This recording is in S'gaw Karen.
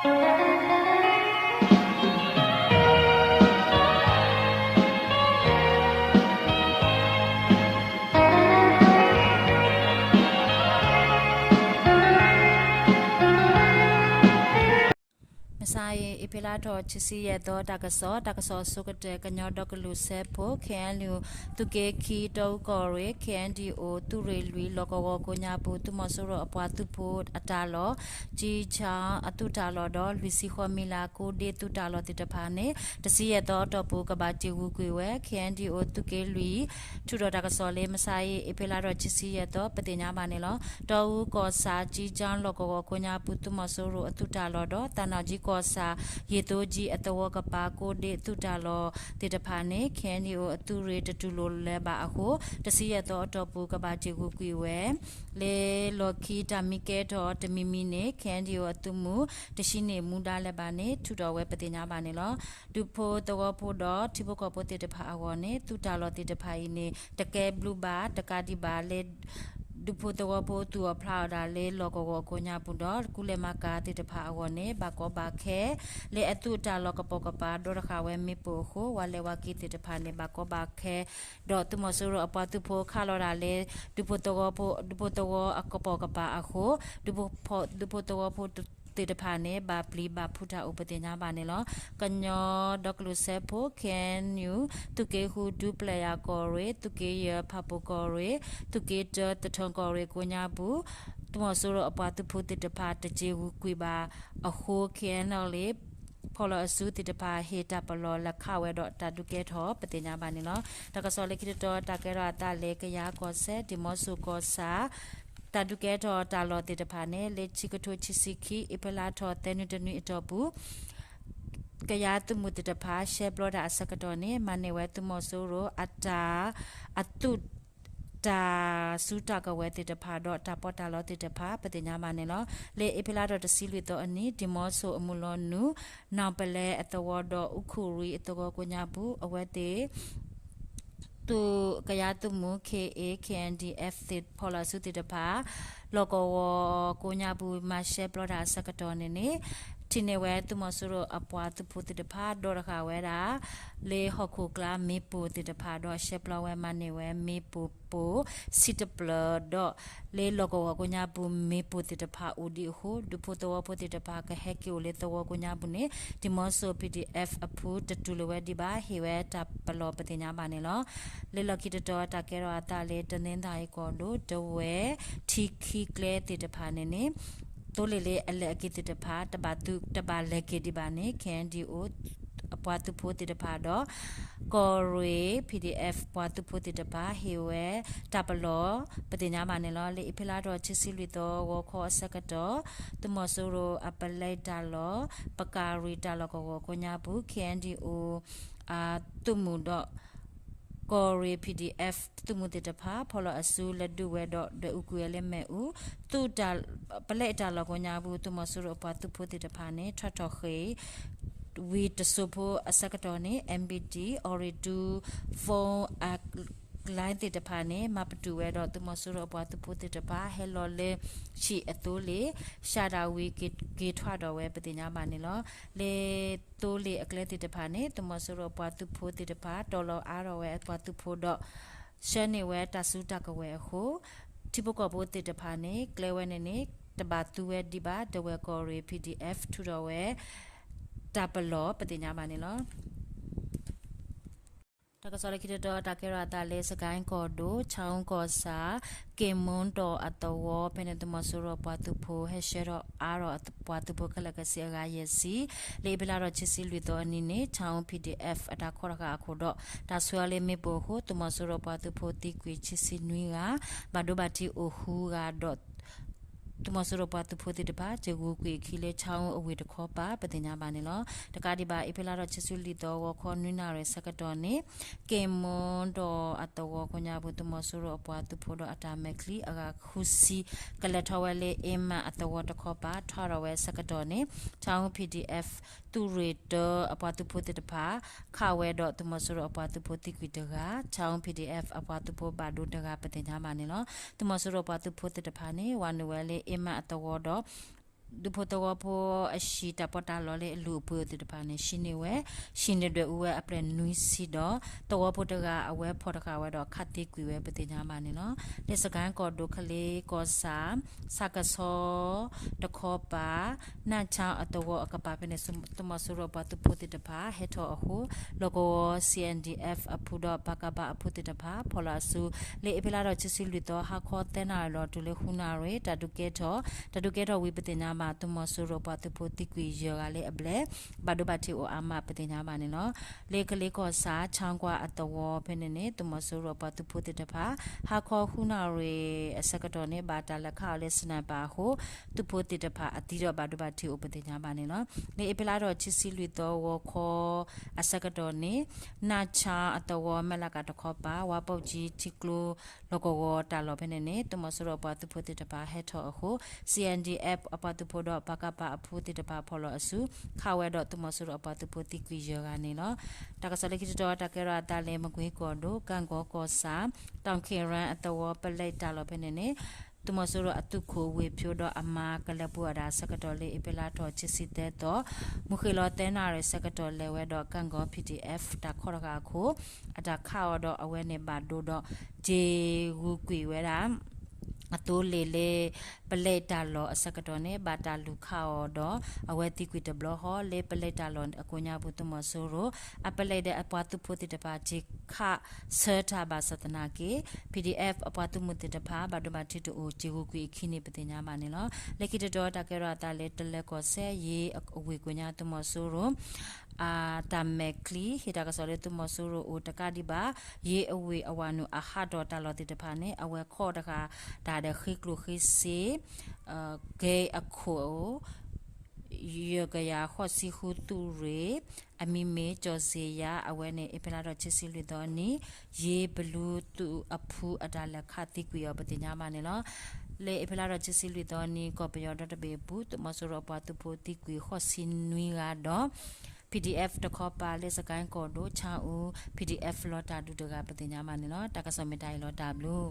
မုၢ်ဆါအံၤ အ့ဖြ့လါထီၣ်ခံဆံယဲၢ်သီ တၢ်ကစီၣ်, တၢ်ကစီၣ်အဆိကတၢၢ် ကညီဒီကလုာ်စၢဖှိၣ် ခ့ၣ်အဲၣ်ယူၣ် သုးက့ခံ တီအူကီၢ်ရ့ၣ် ခ့ၣ်အဲၣ်ယူၣ် သုးရ့ၣ်လွံၢ် လီၢ်ကဝီၤကိးညါပူၤ သုးမီၤစိရိၤအပှၤသုးဖိအတၢ်လီၢ် ကၠံကၠၣ် အသုးတၢ်လီၢ်ဒီး လွံၢ်ဆံဃိးမံၤလၢ် ကိးဒ့သုးတၢ်လီၢ်သ့ၣ်တဖၣ်န့ၣ် တဆံယဲၢ်သီအတီၢ်ပူၤ ကဘၣ်စၢၤဂုာ်ကွံာ်ဝဲ ခ့ၣ်အဲၣ်ယူၣ် သုးက့လွံၢ် ထုးထီၣ်တၢ်ကစီၣ်လၢ မုၢ်ဆါအံၤ အ့ဖြ့လါထီၣ်ခံဆံယဲၢ်သီ ပသ့ၣ်ညါဘၣ်န့ၣ်လီၤ. တီအူကီၢ်ဆၣ် ကၠံကၠၣ် လီၢ်ကဝီၤကိးညါပူၤ သုးမီၤစိရိၤအသုးတၢ်လီၢ်ဒီး သးနာ်ကၠံကီၢ်ဆၣ် ယ့ၢ်သိကၠံအသဝီကပၤ ကိးဒ့သုးတၢ်လီၢ်သ့ၣ်တဖၣ်န့ၣ် ခ့ၣ်အဲၣ်ယူၣ် အသုးရ့ၣ်တတူၢ်လိာ်လၢၤဘၣ်အဃိ တဆံယဲၢ်သီအတီၢ်ပူၤ ကဘၣ်စၢၤဂုာ်ကွံာ်ဝဲ လၢလီၢ်ခံတၢ်မံကဲထီၣ်တမံၤမံၤန့ၣ် ခ့ၣ်အဲၣ်ယူၣ် အသုးမုၢ် တဆံန့ၢ်မူဒါလၢၤဘၣ်န့ၣ် ထုးထီၣ်ဝဲပသ့ၣ်ညါဘၣ်န့ၣ်လီၤ. ဒူဖိသဝီဖိဒီးထံဖိကီၢ်ဖိသ့ၣ်တဖၣ်အဂီၢ်န့ၣ် သုးတၢ်လီၢ်သ့ၣ်တဖၣ်အံၤန့ၣ် တကဲဘျုးဘၣ် တကးဒံးဘၣ်လၢ ဒူဖိသဝီဖိသူၣ်အီၣ်ဖျးအီၣ်ဒၣ်လၢလီၢ်ကဝီၤအကိးညါပူၤဒီး ကူလဲၤမၤကၤသ့ၣ်တဖၣ်အဂီၢ်န့ၣ် ဘၣ်ကီဘၣ်ခဲ လၢအသုးတၢ်လီၢ်ကပိာ်ကပၤဒီတဃာ်ဝဲမ့ၣ်ပိၢ်အဃိ ဝၤလဲၤဝၤက့ၤသ့ၣ်တဖၣ်န့ၣ် ဘၣ်ကီဘၣ်ခဲ ဒီးသုးမီၤစိရိၤအပှၤသုးဖိခးလီၤဒၣ်လၢ ဒူဖိသဝီဖိ ဒူဖိသဝီအကပိာ်ကပၤအဃိ ဒူဖိသဝီဖိသ့ၣ်တဖၣ်န့ၣ် ဘၣ်ပျံၤဘၣ်ဖုးတၢ်အိၣ်ပသ့ၣ်ညါဘၣ်န့ၣ်လီၤ. ကညီဒီကလုာ်စၢဖှိၣ် ခ့ၣ်အဲၣ်ယူၣ် သုးက့ဃု ဒူပျဲၢ်ယၤကီၢ်ရ့ၣ် သုးက့ယဲၢ် ဖၣ်ပူၤကီၢ်ရ့ၣ် သုးက့တၢ သထၢၣ်ကီၢ်ရ့ၣ်ကိးညါပူၤ သုးမီၤစိရိၤအပှၤသုးဖိသ့ၣ်တဖၣ် တစၢၤဂုာ်ကွံာ်ဘၣ်အဃိ ခ့ၣ်အဲၣ်ယူၣ် ဖီၣ်လီၤအစုသ့ၣ်တဖၣ် ဟ့ၣ်တၢ်ပလီၢ်လၢခးဝဲဒီးတၢ်ဒုးကဲထီၣ်ပသ့ၣ်ညါဘၣ်န့ၣ်လီၤ. တၢ်ကစီၣ်လၢခံတတီၤ တၢ်ကဲထီၣ်အသးလၢ ကယၤကီၢ်စဲၣ် ဒံၣ်မီဆိၣ်ကီၢ်ဆၣ် တၢ်ဒုးကဲထီၣ်တၢ်လီၢ်သ့ၣ်တဖၣ်န့ၣ် လၢခံကထိခံဆံခံ အ့ဖြ့လါထီၣ်သၢနွံတနွံအတီၢ်ပူၤ ကယၤသုးမုၢ်သ့ၣ်တဖၣ် ရှဲပျီတၢ်အဆၢကတီၢ်န့ၣ် မၤန့ၢ်ဝဲသုးမီၤစိရိၤအတၢ် အသုး တၢ်စုတၢ်ကဝဲၤသ့ၣ်တဖၣ်ဒီးတၢ်ပီးတၢ်လီသ့ၣ်တဖၣ် ပသ့ၣ်ညါဘၣ်န့ၣ်လီၤ. လၢအ့ဖြ့လါထီၣ်တဆံလွံၢ်သီအနံၤ ဒံၣ်မီဆိၣ်အမုၢ်လီၤနုာ် နီၢ်ပလဲအသဝီဒီးအူခိၣ်ရံအသဝီကိးညါပူၤ အဝဲသ့ၣ် သုးကယၤသုးမုၢ် ခ့ၣ်အ့ၣ် ခ့ၣ်အဲၣ်ယူၣ် ဖီၣ်လီၤအစုသ့ၣ်တဖၣ် လီၢ်ကဝီၤကိးညါပူၤ မၤရှဲပျီတၢ်အဆၢကတီၢ်န့ၣ်န့ၣ် ထံၣ်န့ၢ်ဝဲသုးမီၤစိရိၤအပှၤသုးဖိသ့ၣ်တဖၣ် ဒီတဃာ်ဝဲဒၣ် လၢဟီၣ်ခိၣ်ကျါမ့ၣ်ပိၢ်သ့ၣ်တဖၣ်ဒီး ရှဲပျီဝဲမၤန့ၢ်ဝဲမ့ၣ်ပိၢ်ပိၢ် ဆံတဖျၢၣ်ဒီး လၢလီၢ်ကဝီၤကိးညါပူၤ မ့ၣ်ပိၢ်သ့ၣ်တဖၣ်အိၣ်ဒံးအဃိ ဒူဖိသဝီဖိသ့ၣ်တဖၣ်ကဟဲက့ၤအိၣ်လၢသဝီကိးညါပူၤန့ၣ် ဒံၣ်မီဆိၣ် ပီၣ်ဒံၣ်အဲၣ် အဖုတတူၢ်လိာ်ဝဲဒံးဘၣ် ဟ့ၣ်ဝဲတၢ်ပလီၢ်ပသ့ၣ်ညါဘၣ်န့ၣ်လီၤ. လၢလီၢ်ခံတတီၤ တၢ်ကဲထီၣ်အသးလၢ တနီသရံၣ်ကီၢ်ဒိၣ် ဒဝဲၢ် ထံခံကျဲသ့ၣ်တဖၣ်န့ၣ်န့ၣ် သိလ့ၣ်လၢအလဲၤအက့ၤသ့ၣ်တဖၣ် တဘၣ်သုတဘၣ်လဲၤက့ၤဒံးဘၣ်န့ၣ် ခ့ၣ်အဲၣ်ယူၣ် အပှၤသုးဖိသ့ၣ်တဖၣ်ဒီး ကီၢ်ရ့ၣ် ပီၣ်ဒံၣ်အဲၣ် ပှၤသုးဖိသ့ၣ်တဖၣ် ဟ့ၣ်ဝဲတၢ်ပလီၢ် ပသ့ၣ်ညါဘၣ်န့ၣ်လီၤ. လၢအ့ဖြ့လါထီၣ်ခံဆံလွံၢ်သီ ဂီၤခီအဆၢကတီၢ် သုးမီၤစိရိၤအပလဲတၢ်လီၢ် ပကၣ်ရံၣ်တၢ်လီၢ်ကဝီၤကိးညါပူၤ ခ့ၣ်အဲၣ်ယူၣ် သုးမုၢ်ဒီး ကီၢ်ရ့ၣ် ပီၣ်ဒံၣ်အဲၣ် သုးမုၢ်သ့ၣ်တဖၣ် ဖီၣ်လီၤအစုလဲၤဒုးဝဲဒီး ဒွဲၣ်အူကွံာ်ဝဲလၢမ့ၣ်အူ သုး ပလဲတၢ်လီၢ်ကိးညါပူၤ သုးမီၤစိရိၤအပှၤသုးဖိသ့ၣ်တဖၣ်န့ၣ် ထီၣ်ထီၣ်ဃ့ၢ် ဝံၤတစိၢ်ဖိအဆၢကတီၢ်န့ၣ် MPT အီရ့ၣ်တူ phone အ line သ့ၣ်တဖၣ်န့ၣ် မၤပတုာ်ဝဲဒီးသုးမီၤစိရိၤအပှၤသုးဖိသ့ၣ်တဖၣ် ဟဲလီၤလၢဟံၣ်အသိလ့ၣ် ရှးဒၣ်ဝံၤက့ၤထွဲဒီးဝဲပသ့ၣ်ညါဘၣ်န့ၣ်လီၤ. လၢသိလ့ၣ်အကျဲသ့ၣ်တဖၣ်န့ၣ် သုးမီၤစိရိၤအပှၤသုးဖိသ့ၣ်တဖၣ် တီၢ်လီၤအါထီၣ်ဝဲအပှၤသုးဖိဒီး ဆှၢန့ၢ်ဝဲတၢ်စုတၢ်ကဝဲၤအဃိ ထံဖိကီၢ်ဖိသ့ၣ်တဖၣ်န့ၣ် ကျဲဝဲန့ၣ်န့ၣ် တဘၣ်သူဝဲဒံးဘၣ် ဒဝဲၢ်ကီၢ်ရ့ၣ် ပီၣ်ဒံၣ်အဲၣ် ထုးထီၣ်ဝဲ တၢ်ပလီၢ်ပသ့ၣ်ညါဘၣ်န့ၣ်လီၤ. တၢ်ကစီၣ်လၢခံတတီၤ တၢ်ကဲထီၣ်အသးလၢ စကဲၣ်ကီၢ်ဒိၣ် ဆၣ်အူကီၢ်ဆၣ် က့ၣ်မူတီၢ်အသဝီ ဖဲန့ၣ်သုးမီၤစိရိၤပှၤသုးဖိ ဟဲဆှၢထီၣ်အါထီၣ်ပှၤသုးဖိခဲလၢာ်ကဆံအဂၤယဲၢ်ဆံ လၢအ့ဖြ့လါထီၣ်ခံဆံလွံၢ်သီအနံၤန့ၣ် ဆၣ်အူ ပီၣ်ဒံၣ်အဲၣ် အတၢ်ခီတဃာ်အခိၣ်ဒီး တၢ်ဆှၢအီၤလၢမ့ၣ်ပိၢ်အဃိ သုးမီၤစိရိၤပှၤသုးဖိသံကွံာ်ခံဆံနွံဂၤ ဘၣ်ဒိဘၣ်ထံးအိၣ်ဃုဂၤဒီး သုးမီၤစိရိၤပှၤသုးဖိသ့ၣ်တဖၣ် စၢၤဂုာ်ကွံာ်အခံလၢ ဆၣ်အူအဝ့ၢ်တခီပၤ ပသ့ၣ်ညါဘၣ်န့ၣ်လီၤ. တကးဒံးဘၣ် အ့ဖြ့လါထီၣ်ခံဆံလွံၢ်သီ ဂီၤခီနွံနၣ်ရံၣ်ဆၢကတီၢ်န့ၣ် က့ၣ်မူတီၢ်အသဝီကိးညါပူၤ သုးမီၤစိရိၤအပှၤသုးဖိဒီးအတၢ်မဲာ်ချံ အဂၤဃုဆံ ကလဲၤထီၣ်ဝဲလၢ အ့မးအသဝီတခီပၤ ထီၣ်ထီၣ်ဝဲဆၢကတီၢ်န့ၣ် ဆၣ်အူ ပီၣ်ဒံၣ်အဲၣ် သုးရ့ၣ်တၢအပှၤသုးဖိသ့ၣ်တဖၣ် ခးဝဲဒီးသုးမီၤစိရိၤအပှၤသုးဖိသံကွံာ်တဂၤ ဆၣ်အူ ပီၣ်ဒံၣ်အဲၣ် အပှၤသုးဖိဘၣ်ဒိတဂၤ ပသ့ၣ်ညါဘၣ်န့ၣ်လီၤ. သုးမီၤစိရိၤပှၤသုးဖိသ့ၣ်တဖၣ်န့ၣ် ဝၤနုာ်ဝဲလၢ အ့မးအသဝီဒီး ဒူဖိသဝီဖိအဟံၣ်တၢ်ပီးတၢ်လီလၢအလုၢ်အပှ့ၤအိၣ်သ့ၣ်တဖၣ်န့ၣ် ဟံးန့ၢ်ဝဲ ဟံးန့ၢ်ဒွဲၣ်အူဝဲအပျဲၢ်နွံဆံဒီး သဝီဖိတဂၤအဝဲဖီၣ်တဃာ်ဝဲဒီး ခးသံကွံာ်ဝဲပသ့ၣ်ညါဘၣ်န့ၣ်လီၤ. လၢစကဲၣ်ကီၢ်ဒိၣ် ကလ့ကီၢ်ဆၣ် ဆၣ်ကဆီတခီပၤ နၢ်ဆါအသဝီအကပၤဖဲန့ၣ် သုးမီၤစိရိၤပှၤသုးဖိသ့ၣ်တဖၣ် ဟဲထီၣ်အဃိ လီၢ်ကဝီၤ C N D F အဖုဒီး ပကဖ အဖုသ့ၣ်တဖၣ် ဖီၣ်လီၤအစု လၢအ့ဖြ့လါထီၣ်ခံဆံလွံၢ်သီ ဟါခီသၢနၣ်ရံၣ်လီၤတုၤလၢဃုနၣ်ရံၣ် တၢ်ဒုးကဲထီၣ် တၢ်ဒုးကဲထီၣ်ဝံၤပသ့ၣ်ညါဘၣ် သုးမီၤစိရိၤပှၤသုးဖိသံကွံာ်ယဲၢ်ဂၤလၢအဘျဲၣ် ဘၣ်ဒိဘၣ်ထံးအိၣ်အါမးပသ့ၣ်ညါဘၣ်န့ၣ်လီၤ. လၢကလ့ကီၢ်ဆၣ် ဆၣ်ကွၢ်အသဝီဖဲန့ၣ်န့ၣ် သုးမီၤစိရိၤပှၤသုးဖိသ့ၣ်တဖၣ် ဟါခီဃုနၣ်ရံၣ်အဆၢကတီၢ်န့ၣ် ဘၣ်တၢ်လဲၤခးအီၤလၢ sniper အဃိ သုးဖိသ့ၣ်တဖၣ်အသံဒီးဘၣ်ဒိဘၣ်ထံးအိၣ်ပသ့ၣ်ညါဘၣ်န့ၣ်လီၤ. လၢအ့ဖြ့လါထီၣ်ခံဆံလွံၢ်သီ ဂီၤခီအဆၢကတီၢ်န့ၣ် နၢ်ဆါအသဝီ မဲၢ်လးကးတခီပၤ ဝါပိာ်ကၠံထံကျိ လီၢ်ကဝီၤတၢ်လီၢ်ဖဲန့ၣ်န့ၣ် သုးမီၤစိရိၤအပှၤသုးဖိသ့ၣ်တဖၣ်ဟဲထီၣ်အဃိ C N D F အပှၤသုးဖိဒီး ပကဖ အဖုသ့ၣ်တဖၣ်ဖီၣ်လီၤအစု ခးဝဲဒီးသုးမီၤစိရိၤအပှၤသုးဖိသံကွံာ်ယဲၢ်ဂၤန့ၣ်လီၤ. တၢ်ကစီၣ်လၢခံတတီၤ တၢ်ကဲထီၣ်အသးလၢမကွ့ကီၢ်ဒိၣ် ကၣ်ကီကီၢ်ဆၣ် တၢ်ခ့ရၣ်အသဝီ ပလဲတၢ်လီၢ်ဖဲန့ၣ်န့ၣ် သုးမီၤစိရိၤအသုးခိၣ်ဝ့ၢ်ဖၠိဒီးအမါကလဲၤပှ့ၤအီၣ်တၢ်အဆၢကတီၢ်လၢအ့ဖြ့လါထီၣ်ခံဆံသၢသီ မုၢ်ဃ့ၢ်လီၤသၢနၣ်ရံၣ်ဆၢကတီၢ်လဲၤဝဲဒီး ကၣ်ကီ P D F တၢ်ခီၣ်တဃာ်အခိၣ် အတၢ်ခးအီၤဒီးအဝဲန့ၣ်ဘၣ်ဒိဒီး က့ၤဂုာ်ကွံာ်ဝဲဒၣ် အသိလ့ၣ်လၢ ပလဲတၢ်လီၢ်အဆၢကတီၢ်န့ၣ် ဘၣ်တၢ်လူၤခးအီၤဒီး အဝဲသံကွံာ်တဘျီဃီ လၢပလဲတၢ်လီၢ်အကိးညါပူၤ သုးမီၤစိရိၤ အပလဲဒီးအပှၤသုးဖိသ့ၣ်တဖၣ် က့ၤခးဆၢတၢ်ဘၣ်ဆၣ်သနာ်က့ P D F အပှၤသုးမုၢ်သ့ၣ်တဖၣ် ဘၣ်ဒိဘၣ်ထံးတအိၣ် က့ၤဂုာ်ကွံာ်အခံန့ၣ် ပသ့ၣ်ညါဘၣ်န့ၣ်လီၤ. လၢခံတတီၤ တၢ်ကဲထီၣ်အသးလၢတလၢၤကီၢ်စဲၣ် ယ့အဝ့ၢ်ကိးညါ သုးမီၤစိရိၤ အတၢ်မဲာ်ချံ ဟ့ၣ်တၢ်ကစီၣ်လၢသုးမီၤစိရိၤအိၣ်တကးဒံးဘၣ် ယ့အဝ့ၢ်အဝၤနုာ်အဟးထီၣ်တၢ်လီၢ်သ့ၣ်တဖၣ်န့ၣ် အဝဲခီတဃာ်တၢ်ဒီးဃ့ကျိၣ်ဃ့စ့ ဂဲအခိၣ် ယဲၢ်ကယၤဃိးဆံဃုသုးရ့ၣ် အမံၤမ့ၢ်ကၠီၣ်စ့ယါ အဝဲန့ၣ် အ့ဖြ့လါထီၣ်ခံဆံလွံၢ်သီနံၤ ယ့ဘလူသုးအဖုအတၢ်လဲၤခးသံကွံာ်အီၤ ပသ့ၣ်ညါဘၣ်န့ၣ်လီၤ. လၢအ့ဖြ့လါထီၣ်ခံဆံလွံၢ်သီနံၤ ကီၢ်ပယီၤဒီတဘ့ၣ်အပူၤ သုးမီၤစိရိၤအပှၤသုးဖိသံကွံာ်ဃိးဆံနွံဂၤဒီး P D F တခီပၤလၢစကဲၣ်ကီၢ်ဒိၣ် ဆၣ်အူ P D F လီၤတၢ်ဒုးတဂၤ ပသ့ၣ်ညါဘၣ်န့ၣ်လီၤ. တၢ်ကစီၣ်မ့ၢ်တၢ်အံၤလီၤ တၢ်ဘျုး